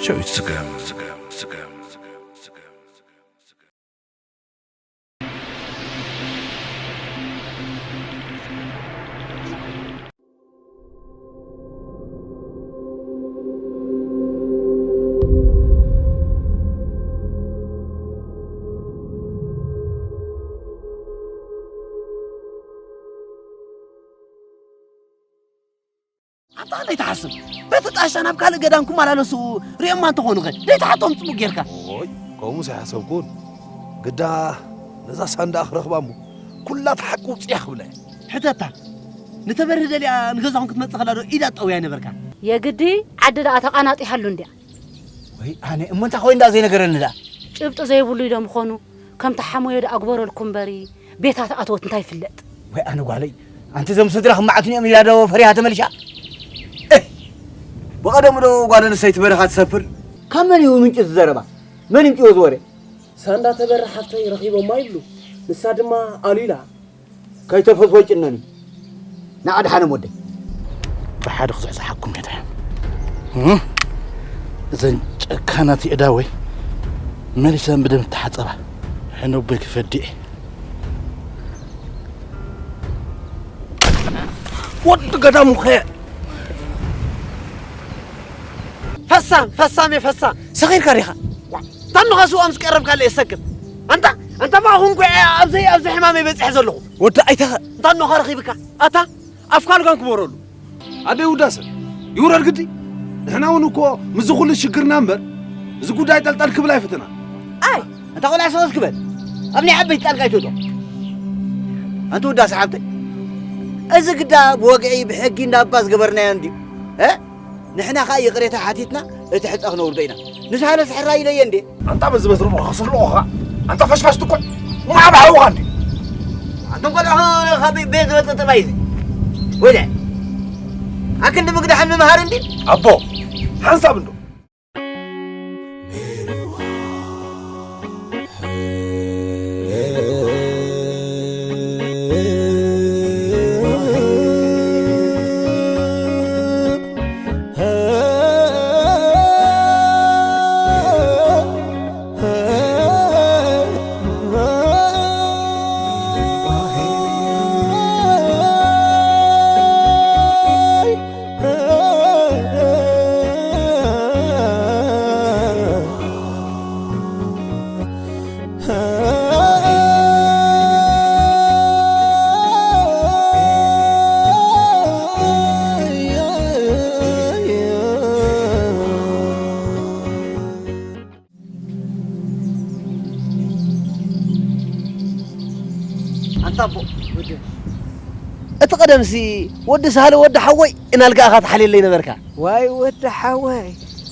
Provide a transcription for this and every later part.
ሸዊት ስገም። ኣታ ከመይ ትሓስብ? በቲ ጣሻ ናብ ካልእ ገዳም ክመላለሱ ርእዮማ እንተኾኑኸ? ደይትሓቶም ጽቡቕ ጌርካ። ኦይ፣ ከምኡስ ኣይሓሰብኩን። ግዳ ነዛ ሳንዳ ክረኽባ እሞ፣ ኩላ እቲ ሓቂ ውጽእ እያ ክብላ እየ። ሕተታ። ንተበርህ ደልያ ንገዛኹም ክትመጽእ ከላ ዶ ኢዳ ትጠውያ ኣይነበርካን? የግዲ ዓዲ ደኣ ተቓናጢሓሉ እንድያ። ወይ ኣነ እሞ እንታይ ኮይኑ ደኣ ዘይነገረኒ ደኣ? ጭብጢ ዘይብሉ ኢዶ ምኾኑ፣ ከም ተሓሞዮ ደኣ ግበረልኩ እምበሪ፣ ቤታ ተኣተወት እንታይ ይፍለጥ? ወይ ኣነ ጓለይ፣ ኣንቲ እዞም ስድራ ክመዓቱኒ እዮም ኢላ ዶ ፈሪሃ ተመሊሻ? እህ! ብቐደሙ ዶ ጓል ኣንስተይቲ በረኻ ትሰፍር? ካብ መን እዩ ምንጪ እዚ ዘረባ? መን ኣምጺዎ እዚ ወረ? ሳንዳ ተበርህ ሓፍተይ ረኺቦማ ይብሉ። ንሳ ድማ ኣሉ ኢላ። ከይተፈትወ ጭነኒ። ንዓ ድሓኖም ወደይ። ብሓደ ክስሕስሓኩም እየ። እህ? እዘን ጨካናት የእዳወይ መሊሰን ብደም እተሓጸባ ሕኖቦይ ክፈዲ እየ። ወዲ ገዳሙ ኸ ፈሳም፣ ፈሳም እየ፣ ፈሳም። ሰኺርካ ዲኻ? ዋ፣ ታኖኻ ስዋ ምስ ቀረብካለ እየ ሰክር። ኣንታ፣ ኣንታ ማኹም ኮ እየ ኣብዚ፣ ኣብዚ ሕማመይ በጺሐ ዘለኹ። ወዲ ኣይተ እንታ ኖኻ ረኺብካ? ኣታ፣ ኣፍካ ልጓም ክበረሉ። ኣደይ ውዳሰ፣ ይውረድ ግዲ። ንሕና እውን እኮ ምስዚ ኩሉ ሽግርና እምበር፣ እዚ ጉዳይ ጠልጠል ክብል ኣይፈተና። ኣይ፣ ኣንታ ቆልዓ ሰወስ ክበል። ኣብ ናይ ዓበይቲ ጣልቃ ኣይትእቶ። ኣንቲ ውዳሰ ሓብተይ፣ እዚ ግዳ ብወግዒ ብሕጊ እንዳባ ዝገበርናዮ እንድዩ። እ? ንሕና ኸኣ ይቕሬታ ሓቲትና፣ እቲ ሕጸ ክነውርዶ ኢና። ንስኻ ነስሕራ ኢለየ እንዴ? ኣንታ በዚ በትሪ እሞ ከስልቑኻ። ኣንታ ፈሽፋሽ ትኩዕ። ቁም ዓቢ ሓውኻ እንዴ? ኣንቱም ቆልዑ ካብ ቤት ዝወጽእ ጥባይ እዚ። ወይለ። ኣክንዲ ምግዳሕን ምምሃር እንዴ? ኣቦ፣ ሓንሳብ እንዶ። ኣንታ ኣቦ፣ ወዲ። እቲ ቀደምሲ ወዲ ሳህለ ወዲ ሓወይ እናልጋእኻ ትሓልየለይ ነበርካ። ዋይ ወዲ ሓወይ።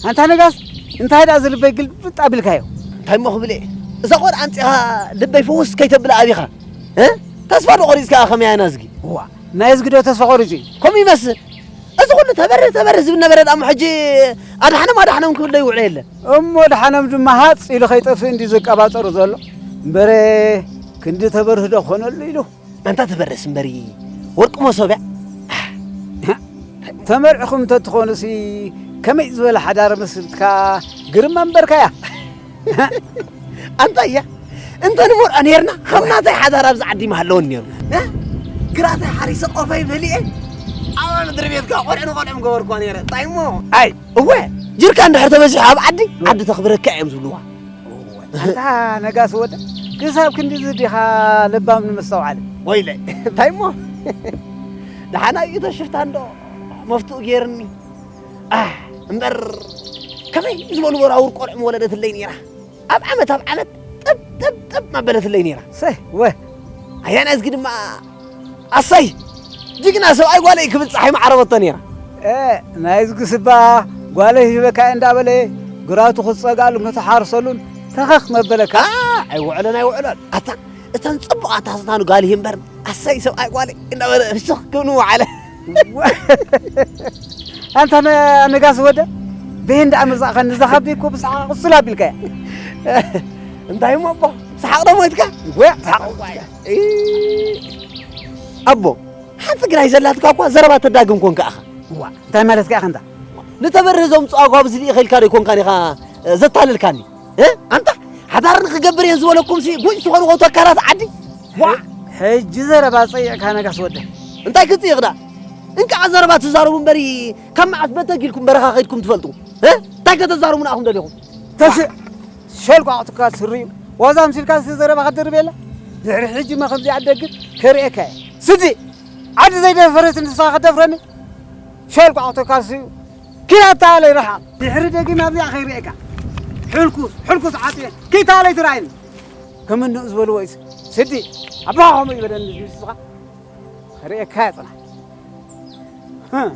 ኣንታ ነጋስ፣ እንታይ ደኣ እዚ ልበይ ግልብጥ ኣቢልካዮ? እንታይ እሞ ክብል እየ? እዛ ቆልዓ ኣምጺኻ ልበይ ፍውስ ከይተብላ ኣቢኻ? እ? ተስፋ ዶ ቆሪጽካ ከመይ ኣያ ናዝጊ? እዋ፣ ናይ እዝጊ ዶ ተስፋ ቆሪጹ እዩ? ከምኡ ይመስል። እዚ ኩሉ ተበርህ ተበርህ ዝብል ነበረ ደኣ እሞ ሕጂ ኣድሓኖም ኣድሓኖም ክብል ዶ ይውዕሎ የለን? እሞ ኣድሓኖም ድማ ሃጽ ኢሉ ከይጠፍእ እንዲ ዝቀባጸሩ ዘሎ። እምበረ ክንዲ ተበርህ ዶ ክኾነሉ ኢሉ? ኣንታ ተበርህስ እምበሪ ወርቂ መሶብ እያ። ተመርዕኹም እንተትኾኑሲ ከመይ ዝበለ ሓዳር መስልትካ ግርም መንበርካ እያ። ኣንታ እያ እንተ ንመርዖ ነይርና፣ ከም ናተይ ሓዳር ኣብዚ ዓዲ ምሃለወን ነይሩ። እ? ግራተይ ሓሪሰ ቆፈይ በሊዐ፣ ኣብ ምድሪ ቤትካ ቆልዑ ንቆልዑ ምገበርኳ ነይረ። እንታይ እሞ? ኣይ፣ እወ፣ ጅርካ እንድሕር ተበዚሑ ኣብ ዓዲ፣ ዓዲ ተኽብረካ እዮም ዝብልዋ። ኣንታ ነጋስ ወደ፣ ክሳብ ክንድዚ ዲኻ ለባም ንምስተውዓል? ወይለ፣ እንታይ እሞ? ደሓን ኣዩ ተሽፍታ እንዶ መፍትኡ ገይርኒ። ኣህ፣ እምበር ከመይ ዝበሉ ወራውር ቆልዑ ምወለደትለይ ነይራ። ኣብ ዓመት፣ ኣብ ዓመት ጥብ፣ ጥብ፣ ጥብ መበለትለይ ነይራ። ሰህ፣ ወ። ኣያ ናዝጊ ድማ፣ ኣሰይ፣ ጅግና ሰብኣይ ጓለይ ክብል ጸሓይ ምዓረበቶ ነይራ። እ፣ ናይዝጊ ስባ ጓለይ ሂበካ እየ እንዳበለ፣ ግራቱ ክትጸግኣሉን ክትሓርሰሉን ተኸኽ መበለካ። ኣ፣ ኣይውዕሎን፣ ኣይውዕሎን። ኣታ፣ እተን ጽቡቓት ኣስናኑ ጋል ይህምበር፣ ኣሰይ ሰብኣይ ጓለይ እንዳበለ ፍሽኽ ክብሉ ምዓለ። ኣንታ ነ-፣ ነጋሲ ወደ፣ በየን ደኣ መጻእኻኒ? እዛ ካብደይ እኮ ብሰሓቕ ቁስል ኣቢልካያ። እንታይ እሞ ኣቦ፣ ሰሓቕ ዶ ሞይትካ? ወ-፣ ሰሓቕ ሞይትካ። እ፣ ኣቦ፣ ሓንቲ ግራይ ዘላትካ እኳ ዘረባ ተዳግም ኮንካ ኢኻ። እዋ፣ እንታይ ማለትካ ኢኻ እንታ? ንተበርህ ዘምፅኦ ኣጓብ ዝልኢኸ ኢልካ ዶ ይኮንካን ኢኻ ዘታለልካኒ? እ? ኣንታ ሓዳር ንክገብር እየን ዝበለኩም ሲ ጉጭ ዝኾኑ ተካላት ዓዲ። ዋ! ሕጂ ዘረባ ጸይዕካ ነጋስ ወደ። እንታይ ክጽይቕ ዳ? እንቃዕ ዘረባ ትዛረቡ እምበሪ ካብ መዓስ በተግ ኢልኩም በረኻ ከይድኩም ትፈልጡ? እ? እንታይ ከተዛርቡና ኣኹም ደሊኹም? ተስ-፣ ሸልቋቕ ትካል ስርዩ። ዋዛ ኣምሲልካ ሲ ዘረባ ክትድርብ የለ? ድሕሪ ሕጂ መ ከምዚ ኣደግም ከርእየካ እየ። ስዲ! ዓዲ ዘይደፈረት ንስኻ ክትደፍረኒ? ሸልቋቕ ትካል ስርዩ። ኪድ ኣተሃለይ ርሓቕ። ድሕሪ ደጊም ኣብዚኣ ከይርእየካ። ሕልኩስ፣ ሕልኩስ ዓጥየ። ኪድ ተሃለይ ትረኣየኒ። ከም እንኡ ዝበልዎ እዩ። ስዲ፣ ኣባኻ ከምኡ ይበለኒ ንስኻ። ክርእየካ እየ ጽናሕ። ህም።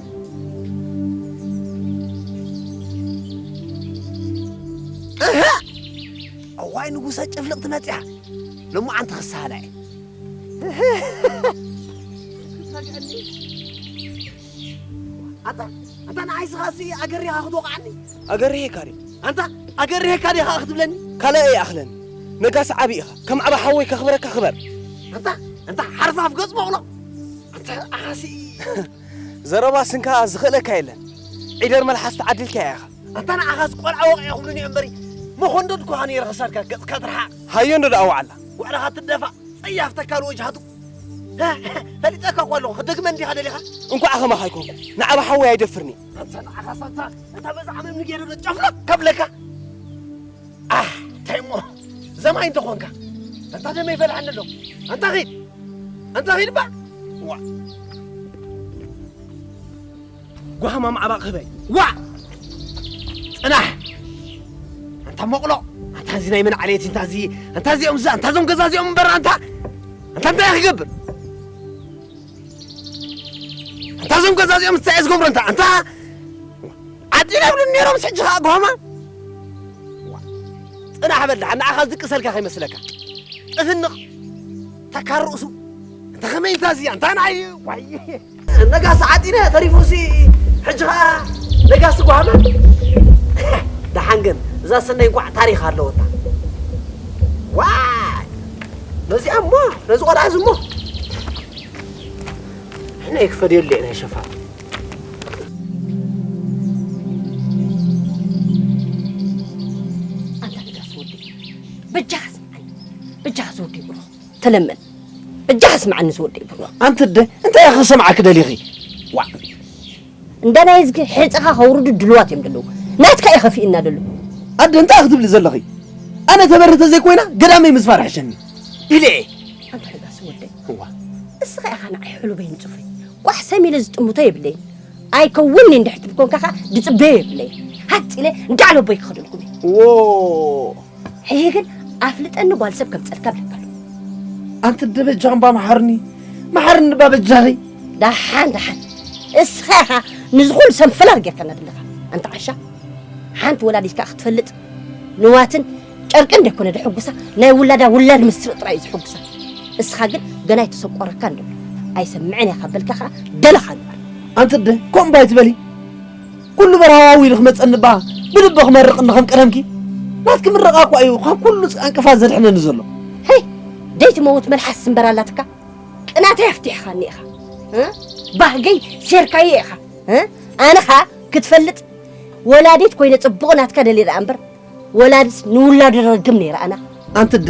እህ! እዋይ ንጉሰ ጭፍልቕቲ መጺኣ። ሎማዓንቲ ክሳሃላ እየ። ኣታ፣ ኣታ ንዓይ ስኻሲ ኣገሪኻ ክትወቕዓኒ? ኣገሪሄካ ድየ? ኣንታ ኣገሪሄካ ዲኻ ክትብለኒ? ካልኣይ ኣይኣኽለኒ። ነጋሲ ዓቢ ኢኻ። ከም ዓቢ ሓወይ ከኽብረካ ክበር። ኣንታ፣ ኣንታ ሓርፋፍ ገጽ መቑሎ። ኣንታ ኣኻሲ ዘረባ ስንካ ዝኽእለካ የለን። ዒደር መልሓስ ተዓዲልካ ኢኻ። ኣንታ ንዓኻስ ቆልዓ ወቕዒ ክብሉኒ እዮም እምበሪ። መኾንዶ ድኳኻ ነይረ ክሳድካ ገጽካ ትርሓቕ። ሃዮ እንዶ ደኣ ዋዕላ። ዋዕላኻ ትደፋእ። ጸያፍ ተካል ወጅሃቱ። ፈሊጠካ እኮ ኣለኹ። ክደግመ እንዲኻ ደሊኻ? እንኳዕ ከማኻ ኣይኮንኩ። ንዓባ ሓወይ ኣይደፍርኒ። ኣንተ ንዓኻ ሳታ፣ እንታ በዛ ዓመም ንጌረ ዶ ጨፍለቕ ከብለካ? ኣህ፣ እንታይ እሞ? ዘማይ እንተኾንካ። ኣንታ ደመይ ፈልሐኒ ኣሎ። ኣንታ ኺድ። ኣንታ ኺድ ባ። ዋ። ጓሃማ ማዕባቕ ህበይ። ዋ! ጽናሕ! ኣንታ መቕሎ! ኣንታ እዚ ናይ መን ዓሌት፣ ኣንታ እዚ፣ ኣንታ እዚኦም፣ ኣንታ እዞም ገዛ እዚኦም እምበር፣ ኣንታ፣ ኣንታ እንታይ ክገብር? ኣንታ እዞም ገዛ እዚኦም እንታይ እየ ዝገብሮ? ኣንታ፣ ኣንታ ዓጢነ ይብሉኒ ነይሮም፣ ሕጂ ኸኣ ጓሃማ? ዋ! ጽናሕ በል፣ ደሓን ንዓኻ ዝድቅሰልካ ከይመስለካ። ጥፍንቕ! ተካር ርእሱ! እንተ ኸመይ እንታ እዚኣ? እንታ ንዓይ? ዋይ! ነጋሲ ዓጢነ ተሪፉሲ፣ ሕጂ ኸኣ ነጋሲ ጓሃመ። ደሓን ግን፣ እዛ ሰናይ እንኳዕ ታሪኽ ኣለወታ። ዋይ! ነዚኣ እሞ፣ ነዚ ቆልዓ እዚ እሞ። ሕነ ይክፈል የለ ናይ ሸፋ። ኣንታ ነጋሲ ወደይ፣ በጃኻ ስምዓኒ፣ በጃኻ ዝወደይ ብሩኽ። ተለመን። በጃኻ ስምዓኒ ዝወደይ ብሩኽ። ኣንቲ ኣደ፣ እንታይ ኢኺ ክሰምዓኪ ደሊኺ? ዋዕ። እንዳ ናይ እዝጊ ሕጽኻ ከውርዱ ድልዋት እዮም ዘለዉ። ናትካ እዩ ከፊእና ደሎ። ኣደ፣ እንታይ ኢኺ ክትብሊ ዘለኺ? ኣነ ተበሪ ተዘይኮይና፣ ገዳመይ ምስፋር ይሕሸኒ ኢለ እየ። ኣንታ ነጋሲ ወደይ። እዋ። እስኻ ኢኻ ንዓይ ሕሉበይ ንጹፈይ። ቋሕ ሰም ኢለ ዝጥምቶ የብለይን። ኣይከውንኒ እንድሕር ትብል ኮንካ ኸኣ ድጽበዮ የብለይን። ሃጥ ኢለ እንዳ ዓለቦይ ክኸደልኩም እየ። ዎ። ሕጂ ግን ኣፍልጠኒ ጓል ሰብ ከምጸልካ ብለካ ኣለኹ። ኣንቲ ደበጃ እምባ መሓርኒ፣ መሓርኒ እባ በጃኺ። ደሓን፣ ደሓን። እስኻ ኢኻ ንዝኹሉ ሰንፈላል ጌርካና ዘለኻ። ኣንታ ዓሻ፣ ሓንቲ ወላዲትካ ክትፈልጥ ንዋትን ጨርቅን ደይኮነ ደሕጉሳ፣ ናይ ውላዳ ውላድ ምስርቕ ጥራይ እዩ ዝሕጉሳ። እስኻ ግን ገና ኣይተሰቆረካን ዶ? ኣይሰምዕን እየ ካብ በልካ ኸኣ ደለኻ ግበር። ኣንቲ ኣደ፣ ከምኡ እባ ኣይትበሊ። ኩሉ በርሃዋዊ ኢሉ ክመጸኒ እባ ብልቢ ክመርቕኒ ከም ቀደምኪ። ናትኪ ምርቓ እኳ እዩ ካብ ኩሉ ዕንቅፋት ዘድሕነኒ ዘሎ። ሄይ! ደይትመውት መልሓስ እምበር ኣላትካ። ቅናተይ ኣፍቲሕኻኒ ኢኻ። እ? ባህገይ ሴርካዮ ኢኻ። እ? ኣነ ኸኣ ክትፈልጥ ወላዲት ኮይነ ጽቡቕ ናትካ ደልየ ደኣ እምበር ወላድስ ንውላዱ ረግም ነይረ ኣና። ኣንቲ ኣደ፣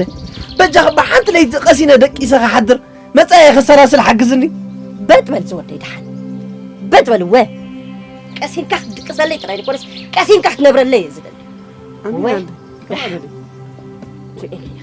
በጃኺ ብሓንቲ ለይቲ ቀሲነ ደቂሰ ክሓድር መጻኢ ከሰላስል ሓግዝኒ። በጥ በል ዝወደይ ደሓን። በጥ በል እወ። ቀሲንካ ክትድቅሰለይ ጥራይ ዘይኮነስ ቀሲንካ ክትነብረለይ እየ ዝደሊ። ኣሚን እወ። ኣንዲ፣ ከማን ደሊ። ርእየኒ ኢኻ።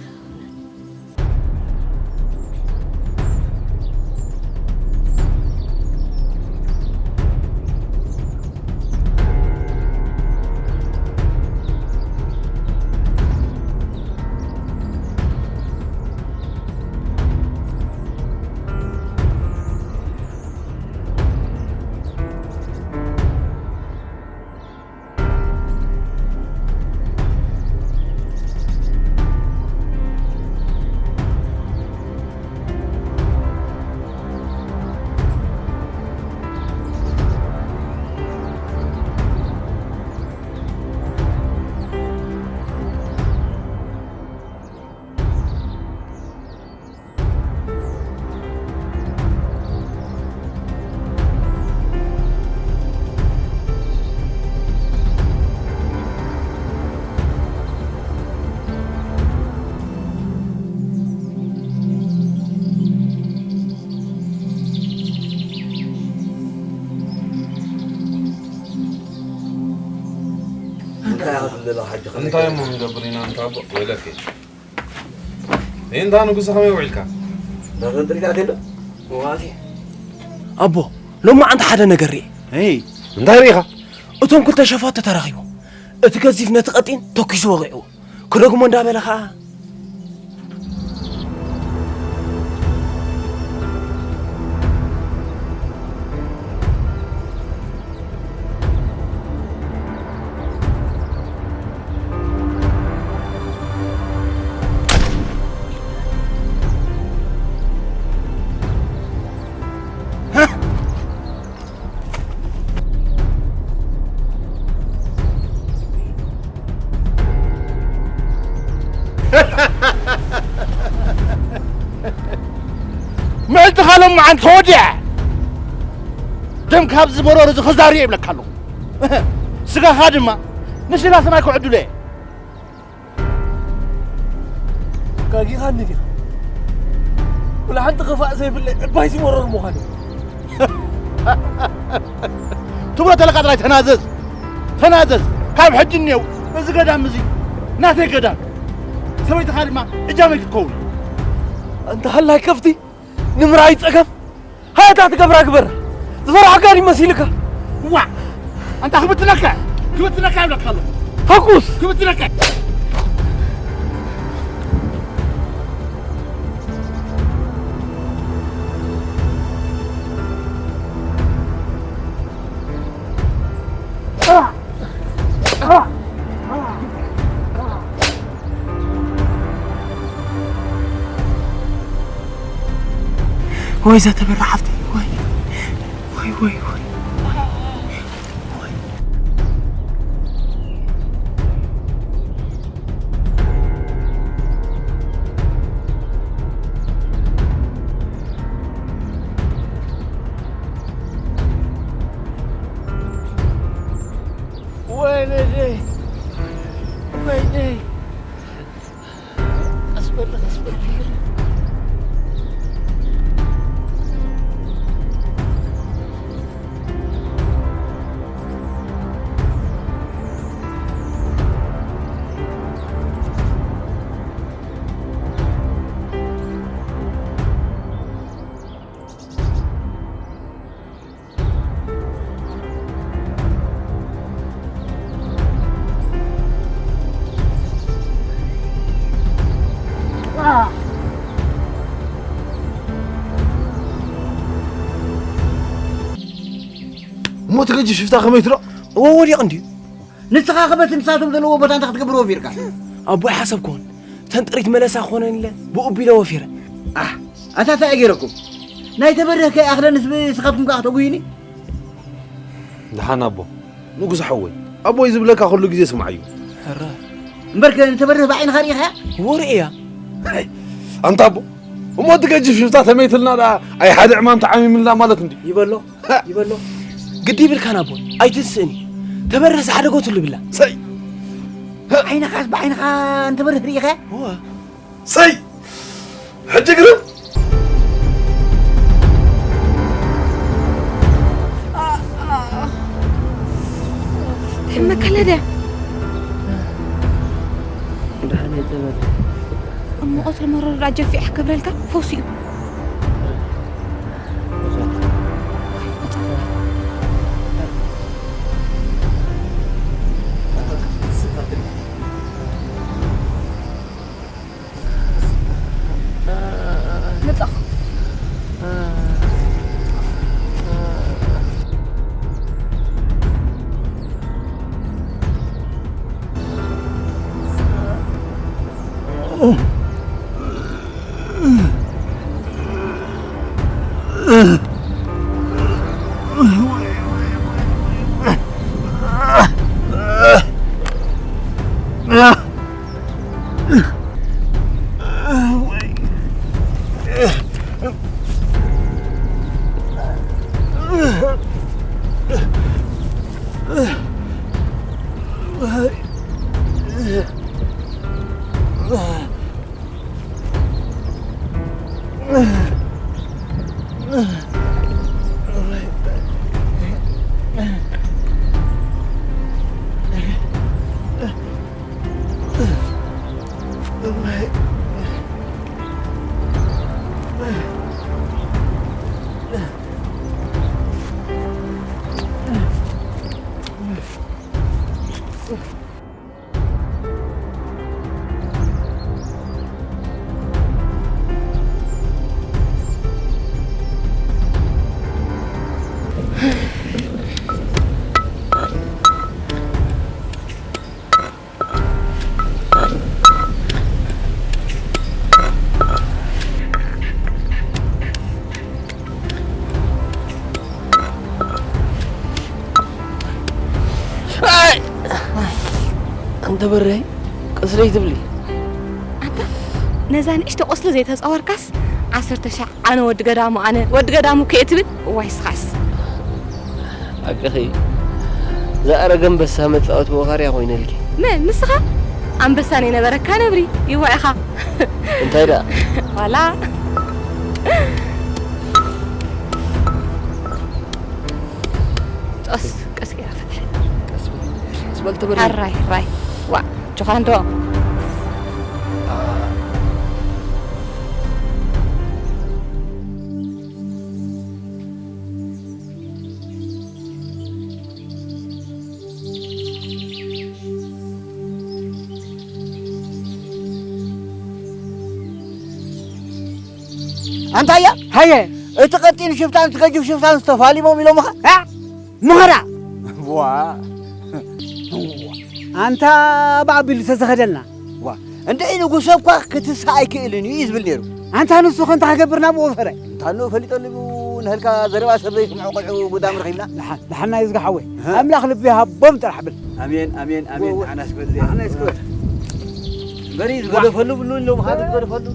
ኣለና ሓጂ እንታይ እሞ ክንገብር ኢና እንታ ኣቦ? ወይለከ። እንታ ንጉሰ ከመይ ውዒልካ? ናተን ጥሪታት የለ? ዋቲ። ኣቦ፣ ሎማዓንቲ ሓደ ነገር ርኤ። እይ፣ እንታይ ርኢኻ? እቶም ክልተ ሸፋቱ ተራኺቦም። እቲ ገዚፍ ነቲ ቀጢን ተኲሱ ወቒዕዎ። ክደግሞ እንዳበለ ኸኣ ምዕልትኻ ሎመዓንቲ ተወዲኣ። ደም ካብዚ መሮር እዚ ክዛር እየ ይብለካ ኣለኹ። ስጋኻ ድማ ንሽላ ሰማይ ክዕድሎ እየ። ጋጊኻኒ ዲኻ? ወላ ሓንቲ ክፋእ ዘይብለይ ዕባይ ዝመረር ምዃን እዩ። ትብሎ ተለካ ጥራይ ተናዘዝ፣ ተናዘዝ። ካብ ሕጂ እኒአው እዚ ገዳም እዚ ናተይ ገዳም፣ ሰበይትኻ ድማ እጃመይ ክትከውን። ኣንታ ሃላይ ከፍቲ ንምርኣይ ጸገም። ሃታ ትገብራ ግበር። ዝፈራሕካ ድዩ መሲልካ? ዋ! ኣንታ ክብትነካ፣ ክብትነካ ይብለካ ኣለኹ። ተኩስ! ክብትነካ። ወይ እዛ ተበራ ሓፍተይ፣ ወይ፣ ወይ፣ ወይ፣ ወይ። ወይኔ፣ ወይኔ። ቀስ በል፣ ቀስ በል። እሞ እቲ ገጅፍ ሽፍታ ከመይ ትሎ? እዎ ወዲቕ እንድዩ። ንስኻ ከበቲ ንሳቶም ዘለዎ ቦታ እንታይ ክትገብር ወፊርካ? ኣቦይ ሓሰብኩን። ተን ጥሪት መለሳ ክኾነን ኢለ ብኡ ቢለ ወፊረ። ኣሕ፣ ኣታ እንታይ ገይረኩም? ናይ ተበርህ ከይኣኽለ ንስብ ስኻትኩም ከኣ ክተጉይኒ? ደሓን ኣቦ። ንጉስ ሓወይ፣ ኣቦይ ዝብለካ ኩሉ ግዜ ስምዓዮ። ሕረ። እምበርከ ንተበርህ ብዓይንኻ ርኢኻያ? እዎ ርእያ። ኣንታ ኣቦ፣ እሞ እቲ ገጅፍ ሽፍታ ተመይትልና ደኣ ኣይ ሓደ ዕማም ተዓሚምልና ማለት እንዲ? ይበሎ፣ ይበሎ። ግዲ ይብልካን ኣቦ፣ ኣይትንስእን እዩ። ተበርህ ዝሓደጎትሉ ብላ። ሰይ! ዓይንኻስ ብዓይንኻ እንተበርህ ርኢኻያ? እወ። ሰይ! ሕጂ ግርም! ትሕመካ ኣላ ድያ? ደሓን እየ፣ ጸበል። እሞ ቆጽሊ መሮር ደኣ ጀፊዕ ክገብረልካ ፈውሲ እዩ። መጻኹ። እንተ በረይ ቅስለይ ትብሊ። ኣንታ ነዛ ንእሽቶ ቁስሊ ዘይተጻወርካስ፣ ዓሰርተ ሻዕ ኣነ ወዲ ገዳሙ፣ ኣነ ወዲ ገዳሙ እኮ እየ ትብል። እዋይ ስኻስ። ሓቅኺ፣ ዝኣረገ ኣንበሳ መጻወቲ ወኻርያ ኮይነልኪ። መን ንስኻ? ኣንበሳ ነይነበረካ ነብሪ ይዋ ኢኻ። እንታይ ደኣ? ዋላ። ጦስ ቀስ ገይራ ፈትሐ። ቀስ በል፣ ቀስ በል ትበል። ኣራይ፣ ራይ። ዋ፣ ጆኻንዶ። ኣንታያ፣ ሃየ። እቲ ቀጢን ሽፍታን እቲ ገጅፍ ሽፍታን ዝተፋሊሞም ኢሎምኻ? እ? ምኸራ። ዋ። ኣንታ ብኣቢሉ ዝተዘኸደልና። ዋ። እንድዒ ንጉሰ እኳ ክትስእ ኣይክእልን እዩ ዝብል ነይሩ። ኣንታ ንሱ ከ እንታይ ክገብር ናብኡ ፈረ? እንታ ንኡ ፈሊጠሉ እዩ፣ ንህልካ ዘረባ ሰብ ዘይስምዑ ቆልዑ ጉዳም ረኺብና። ደሓን፣ ደሓን ናይ እዝጊ ሓወይ። እህ። ኣምላኽ ልቢ ይሃቦም ጥራሕ ብል። ኣሜን፣ ኣሜን፣ ኣሜን። ወ-፣ ወ-፣ ንዓናስ በል። ንዓናስ በል። እምበሪ ዝገደፈሉ ብሉ ኣለዉ፣ ምኻድ ዝገደፈሉ።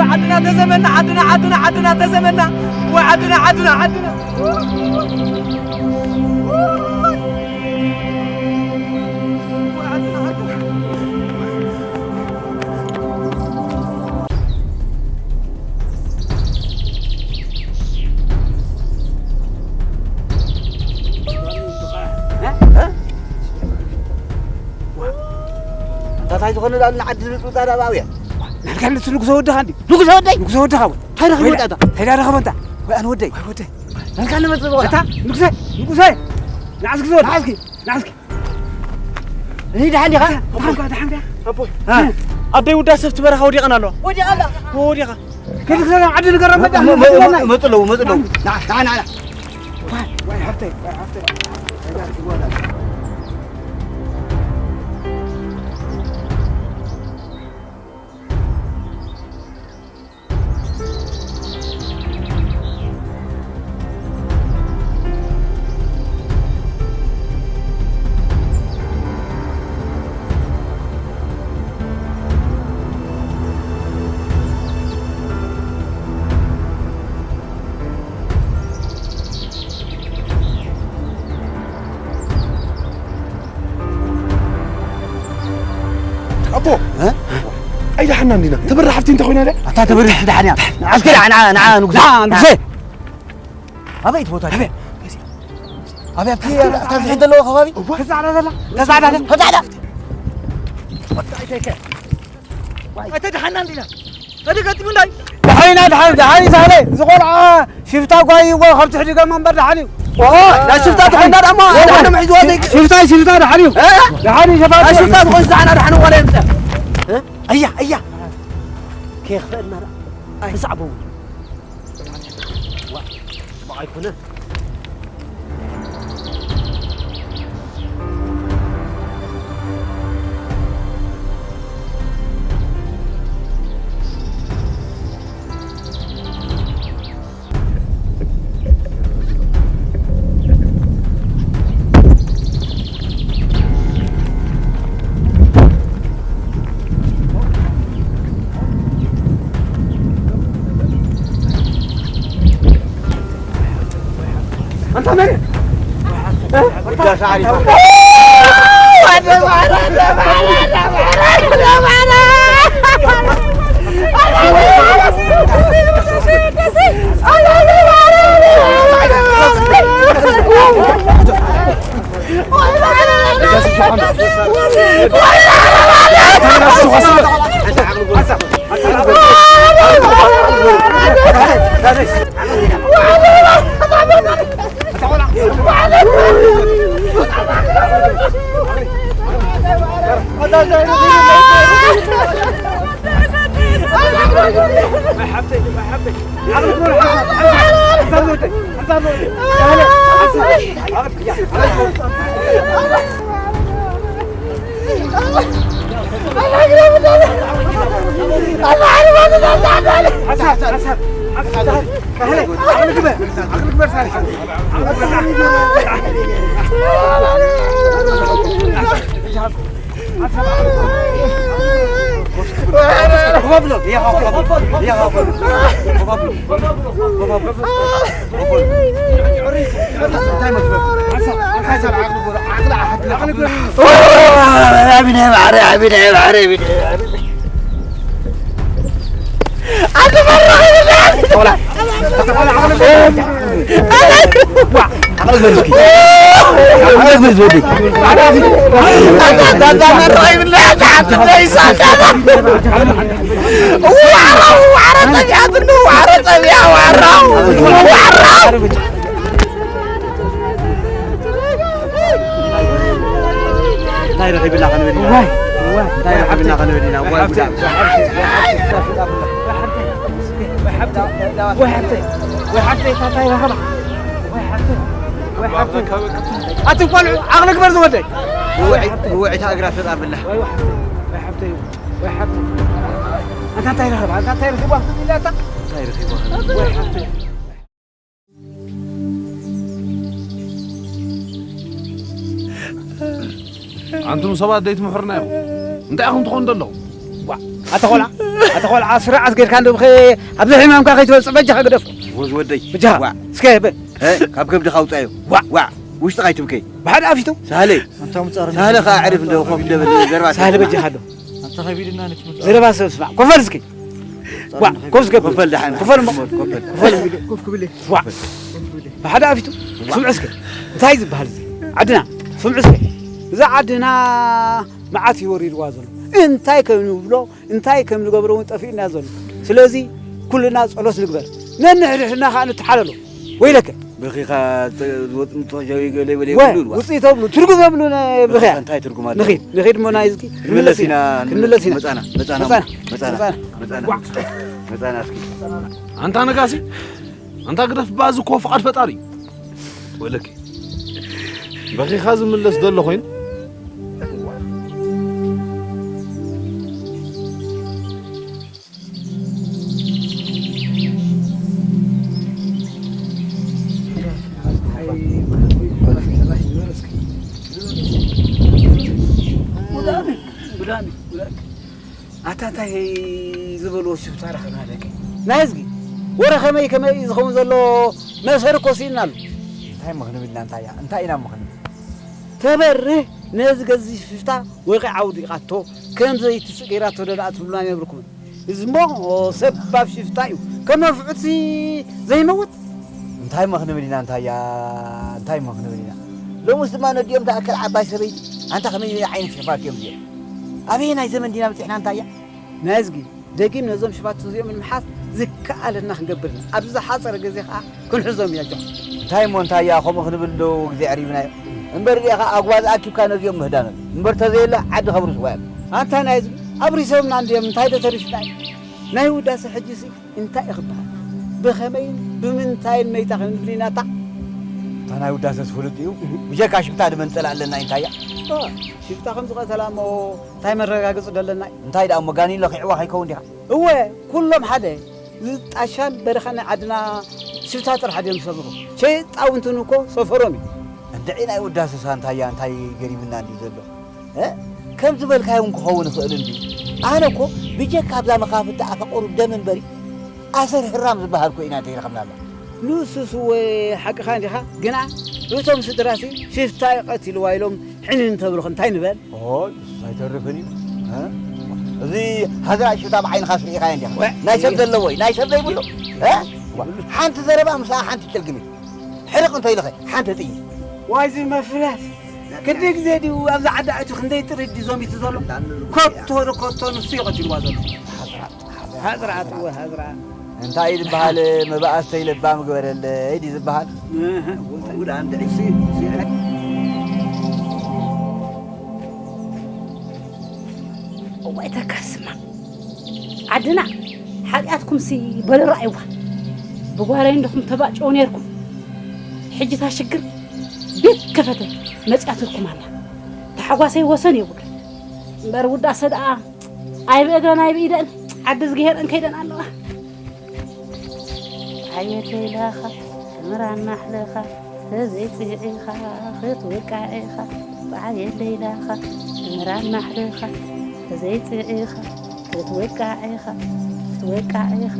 ዓድና ተዘመና፣ ዓድና፣ ዓድና፣ ዓድና ተዘመና። ዓድና፣ ዓድና፣ ዓድና። እንታይ ዝኾነ ዳኣ ንዓዲ ዝብፅብፃ ዳኣ ኣብያ። ናልካ ንሱ ንጉሰ ወድኻ እንዲ። ንጉሰ ወደይ? ንጉሰ ወድኻ ወይ? እንታይ ረኺቡ እንታይ ዳኣ? እንታይ ዳኣ ረኸበ እንታ? ወይ ኣነ ወደይ? ወይ ወደይ? ናልካ ንመፅእ ዝኾነ? እታ ንጉሰ፣ ንጉሰ። ንዓስኪ ዝወድ። ንዓስኪ። ንዓስኪ። እኔ ደሓን ዲኻ? ደሓን ዲኻ? ደሓን ዲኻ? ኣቦይ። እ። ኣደይ ውዳ ሰብቲ በረኻ ወዲቐን ኣለዋ። ወዲቓ ኣላ? ወዲቓ። ከይዲ ክሳብ ዓዲ ንገሮም በቃ። መ-፣ መ-፣ መ-፣ መ-፣ መፁ ኣለዉ፣ መፁ ኣለዉ። ና፣ ና፣ ና፣ ና። ዋይ፣ ዋይ፣ ሃብተይ፣ ዋይ፣ ሃብተይ። ኣቦ፣ እ? ኣይደሓና እንዲና። ተበራ ሓፍቲ እንታይ ኮይና ድያ? ኣታ ተበራ ሓፍቲ ደሓን እያ። ንዓ እስከ ንዓ፣ ንዓ፣ ንዓ፣ ንጉሰ። ንዓ፣ ንጉሰ። ኣበይ እቲ ቦታ? ኣበይ? ኣበይ ኣብቲ፣ ኣብታ ዝሕድ ዘለዎ ከባቢ? እዋ። ተዛዕዳ ዘላ? ተዛዕዳ፣ ተዛዕዳ። ኣይተድሓና እንዲና። ተደገጢሙ እንዳይ? ደሓን ኢና፣ ደሓን፣ ደሓን እዩ ሳህለ። እዚ ቆልዓ ሽፍታ ጓይ እዎ፣ ካብ ትሕዲ ገመ እምበር ደሓን እዩ። ኦ፣ ናይ ሽፍታ ተኾይና ደሞ፣ ኣድሓኖም ሒዝዋ ዘይክ-፣ ሽፍታ፣ ሽፍታ ደሓን እዩ። እ? ደሓን እዩ፣ ሸፋቱ። ናይ ሽፍታ ተኾይኑ ዝዓና ኣድሓኖም ዋላ የምፅእ። እ? ኣያ፣ ኣያ። ከየኽፍአና ደኣ። ኣይ፣ ክሳዕ ብኡ። ዋ፣ ጽቡቕ ኣይኮነን። እንታይ ረኺብና ክንብል ኢና? ዋይ፣ ዋይ፣ እንታይ ረኺብና ክንብል ኢና? ዋይ፣ ጉዳይ። ወይ ሓብተይ፣ ወይ ሓብተይ፣ ታታይ ረኸባ። ወይ ሓብተይ፣ ወይ ሓብተይ። ኣቱም ቆልዑ፣ ዓቕሊ ግበር ዝወደይ። ብውዕይ-፣ ብውዕይታ እግራ ሰጥ ኣብላ። ወይ ሓብተይ፣ ወይ ሓብተይ፣ ወይ ሓብተይ። ኣንታ እንታይ ረኸባ? ኣንታ እንታይ ረኺባ? እንታይ ረኺባ? ወይ ሓብተይ። ኣንቱም ሰባት ደይትምሕሩና ኢኹም። እንታይ ኢኹም ትኾኑ ዘለኹም? ዋ፣ ኣታ ቆልዓ፣ ኣታ ቆልዓ፣ ስርዓት ጌርካ እንዶ ብኸ-፣ ኣብዚ ሕማምካ ከይትወጽእ በጃኻ ግደፎ። ወዝ ወደይ። በጃኻ። ዋ። እስከ በ-፣ እ፣ ካብ ከብድኻ ኣውጻዮ። ዋ። ዋ። ውሽጥኻ ኣይትብከይ። ብሓደ ኣፊቱ። ሳህለይ። ኣንታ ምጻር ሳህለ ኸዓ ዕርፍ እንዶ ኮፍ እንዶ በል ዘረባ ሳህለ ሰምዕ። በጃኻ ኣሎ። ኣንታ ከቢድና ነቲ ምጻር። ዘረባ ሰብ ስማዕ። ኮፈል እስኪ። ዋ፣ ኮፍ እስከ። ኮፈል ደሓን። ኮፈል እሞ። ኮፈል። ኮፈል። ኮፍ ክብል። ዋ። ብሓደ ኣፊቱ። ዋ። ስምዑ እስከ። እንታይ ዝበሃል እዚ? ዓድና። ስምዑ እስከ። እዛ ዓድና መዓት እዩ ወሪድዋ ዘሎ። እንታይ ከም ንብሎ፣ እንታይ ከም ንገብሮ እውን ጠፊእና ዘሎ። ስለዚ ኩልና ጸሎት ንግበር። ነንሕድሕድና ኸዓ ንተሓለሎ። ወይለከ። ብኺኻ ተ-፣ ዝወጽእ እንተኾነ ገለ ይበለ ወ-፣ የብሉን ዋ። ውጽኢት የብሉን፣ ትርጉም የብሉን፣ እ፣ ብኺያ። እንታይ ትርጉም ኣለዎ? ንኺድ፣ ንኺድ እሞ ናይ እዝጊ ክንመለስ ኢና፣ ክንመለስ ኢና። መጻና፣ መጻና፣ መጻና፣ መጻና፣ መጻና። መጻና። ዋ። መጻና እስኪ። ኣንታ ነጋሲ፣ ኣንታ ግደፍ፣ ባዚ እኮ ፍቓድ ፈጣሪ እዩ። ወለኪ፣ በኺኻ ዝምለስ ዘሎ ኮይኑ። ኣታ እንታይ ዝበልዎ ሽፍታ ረኸብና ደቂ ናይ ህዝቢ ወረ ከመይ ከመይ እዩ ዝኸውን ዘሎ መሰር እኮ ስኢንናሉ። እንታይ እሞ ክንብል ኢና እንታይ እያ? እንታይ ኢና እሞ ክንብል? ተበርህ ነዚ ገዚፍ ሽፍታ ወቂዓ ኣውዲቓቶ ከም ዘይትስእ ገይራቶ ዶ ደኣ ትብሉና ነብርኩም። እዚ እሞ ሰባብ ሽፍታ እዩ። ከም ነፍዑት ዘይመውት። እንታይ እሞ ክንብል ኢና እንታይ እያ? እንታይ እሞ ክንብል ኢና? ሎሙስ ድማ ነዲኦም ተኣከል ዓባይ ሰበይቲ ኣንታ ከመይ ዓይነት ሽፋት እዮም እዚኦም? ኣበየናይ ዘመን ዲና በጺሕና እንታይ እያ? ናይ እዝጊ ደጊም ነዞም ሽፋት እዚኦም ንምሓዝ ዝከኣለና ክንገብር ኢና። ኣብ ዝሓጸረ ግዜ ከኣ ክንሕዞም ኢና ጆን። እንታይ እሞ እንታይ እያ፣ ከምኡ ክንብል ዶ ግዜ ዕሪብናዮ? እምበር እዚኣ ኸዓ ኣጉባዝ ኣኪብካ ነዚኦም ምህዳኖም። እምበር ተዘየሎ ዓዲ ከብርስ ዋዮም። ኣንታ ናይ ህዝቢ ኣብሪሶምና እንድዮም፣ እንታይ ዶ ተሪፍና እዩ? ናይ ውዳሰ ሕጂሲ እንታይ እዩ ክበሃል? ብኸመይን ብምንታይን መይታ ክንብል ኢና እታ? እታ ናይ ውዳሰስ ፍሉጥ እዩ። ብጀካ ሽፍታ ድመንጸላ ኣለና እንታይ እያ? ኦ፣ ሽፍታ ከም ዝቐተላ እሞ እንታይ መረጋገጺ ዶ ኣለና እዩ? እንታይ ደኣ እሞ ጋኒን ለኺዕዋ ከይከውን ዲኻ? እወ፣ ኩሎም ሓደ። እዚ ጣሻን በረኻን ናይ ዓድና ሽፍታ ጥራሕ ድዮም ዝሰምሩ። ሸይጣውንትን እኮ ሰፈሮም እዩ። እንድዒ ናይ ውዳሰ ሳንታያ እንታይ ገሪምና እንድዩ ዘሎ? እ? ከም ዝበልካዮ እውን ክኸውን ይኽእል እንድዩ። ኣነ እኮ ብጀካ ኣብዛ መኻፍቲ ኣፈ ቁሩብ ደም እምበሪ ኣሰር ህራም ዝበሃል እኮ ኢና እንተይረኸብናላ። ንሱስ እወ ሓቅኻ እንዲኻ፣ ግና እቶም ስድራሲ ሽፍታ እዩ ቀቲልዋ ኢሎም ሕንን ተብልኹ እንታይ ንበል? ኦይ፣ ንሱስ ኣይተርፍን እዩ። እ? እዚ ሃዝራ ሽፍታ ብዓይንኻስ ርኢኻዮ እንዲኻ? ወ-፣ ናይ ሰብ ዘለዎ እዩ፣ ናይ ሰብ ዘይብሉ። እ? ሓንቲ ዘረባ ምስኣ ሓንቲ ትልግሚ። ሕርቕ እንተ ኢልኸ ሓንቲ ጥይት። ዋይዚ መፍርያት። ክንደይ ግዜ ድዩ ኣብዚ ዓዲ ኣትዩ ክንደይ ጥሪት ድዩ ዘሚቱ ዘሎ? ኮቶ ዶ ኮቶ ንሱ እዩ ቀቲልዋ ዘሎ። ሃዝራኣት እወ ሃዝራኣት። እንታይ እዩ ዝበሃል? መባእስተይ ለባም ግበረለይ ድዩ ዝበሃል? እህ፣ ውዳ እንድዒ ሲ-፣ ሲ-፣ እዋይ ተካስማ ዓድና ሓጢኣትኩምሲ በሉ ረኣይዋ። ብጓለይ እንዲኹም ተባጭው ነይርኩም። ሕጂ እታ ሽግር ቤት ከፈተ መጺኣትልኩም ኣላ። ታሕጓሰይ ወሰን የብሉን። እምበር ውዳሰ ደኣ ኣይ ብእግረን ኣይ ብኢደን ዓዲ ዝገሄረን ከይደን ኣለዋ። ጸሓየት ለይላኻ፣ እምራን ማሕለኻ፣ ተዘይጽዒኻ ክትውቃዕ ኢኻ። ጸሓየት ለይላኻ፣ እምራን ማሕለኻ፣ ተዘይጽዒኻ ክትውቃዕ ኢኻ፣ ክትውቃዕ ኢኻ።